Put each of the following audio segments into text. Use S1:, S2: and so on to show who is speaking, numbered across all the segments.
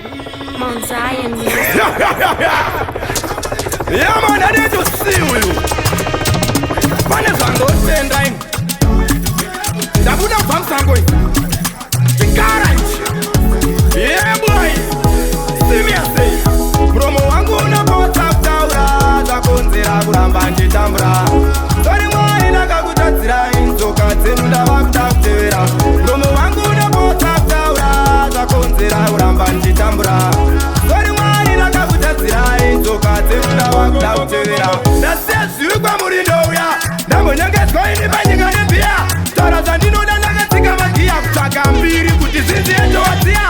S1: Mount Zion Music.
S2: Yeah, man, I need to see you. Pane zvandotenda ini. Ndabuda kubva musango ini. Chikara ichi. Yeah, boy. See me say. Muromo wangu unopotsa kutaura zvakonzera kuramba ndichitambura. Sorry Mwari, ndakakutadzirai, nzoka dzenyu ndava kuda kutevera. Muromo wangu unopotsa kutaura zvakonzera kuramba ndichitambura. Sorry Mwari, ndakakutadzirai, nzoka dzenyu ndava kuda kutevera. Ndasiya zvivi kwamuri, ndouya. Ndambonyengedzwa ini panyika nembiya. Taura zvandinoda ndakatsika magiya, kutsvaka mbiri kuti zvinzi yetowadziya.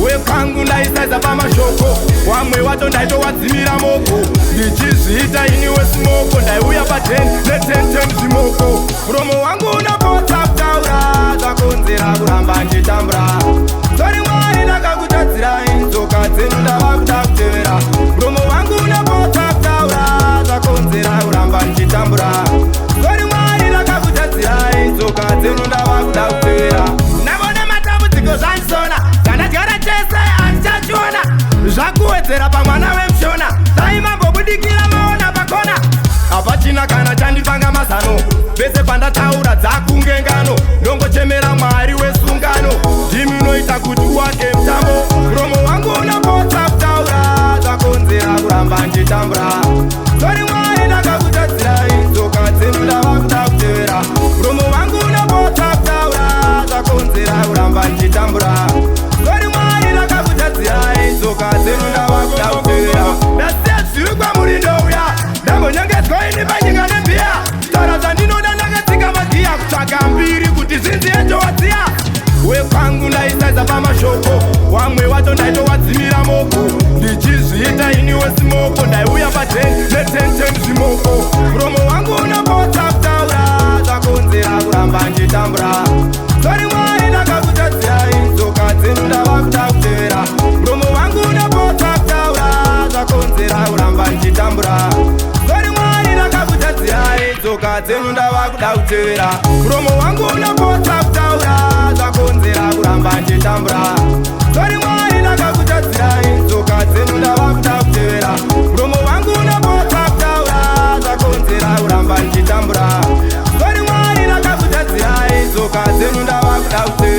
S2: Wekwangu ndaisaidza pamashoko, wamwe wacho ndaitowadzimira moko, ndichizviita ini wesimoko. Ndaiuya pa10 ne10 zvimoko. Muromo wangu unopotsa kutaura zvakonzera kuramba ndichitambura. Sorry Mwari, ndakakutadzirai, nzoka dzenyu ndava kuda kutevera. Muromo wangu unopotsa kutaura zvakonzera kuramba ndichitambura. Sorry Mwari, ndakakutadzirai, nzoka dzenyu ndava kuda kutevera. Ndavona matambudziko zvandisona, zvandadyara chese handichachiona, zvakuwedzera pamwana wemushona. Dai mambobudikira maona pakona, hapachina kana chandipanga mazano. Pese pandataura dzakunge ngano, ndongochemera Mwari wesungano. Ndimi unoita kuti uwake mutambo. Muromo wangu unopotsa kutaura zvakonzera kuramba ndichitambura. Sorry Mwari, ndakakutadzirai, nzoka dzenyu ndava kuda kutevera. Muromo wangu unopotsa kutaura zvakonzera kuramba ndichitambura. Sorry Mwari, ndakakutadzirai, nzoka dzenyu ndava kuda kutevera. Ndasiya zvivi kwamuri, ndouya. Ndambonyengedzwa ini panyika nembiya. Taura zvandinoda ndakatsika magiya, kutsvaka mbiri kuti zvinzi yetowadziya. Wekwangu ndaisaidza pamashoko, wamwe wacho ndaitowadzimira moko, ndichizviita ini wesimoko. Ndaiuya pa10 ne10 zvimoko. Muromo wangu unopotsa kutaura zvakonzera kuramba ndichitambura. Sorry Mwari, ndakakutadzirai, nzoka dzenyu ndava kuda kutevera. Muromo wangu unopotsa kutaura zvakonzera kuramba ndichitambura. Sorry Mwari, ndakakutadzirai, nzoka dzenyu ndava kuda kutevera. Muromo wangu unopotsa kutaura zvakonzera kuramba ndichitambura. Sorry Mwari, ndakakutadzirai, nzoka dzenyu ndava kuda kutevera. Muromo wangu unopotsa kutaura zvakonzera kuramba ndichitambura. Sorry Mwari, ndakakutadzirai, nzoka dzenyu ndava kuda kutevera.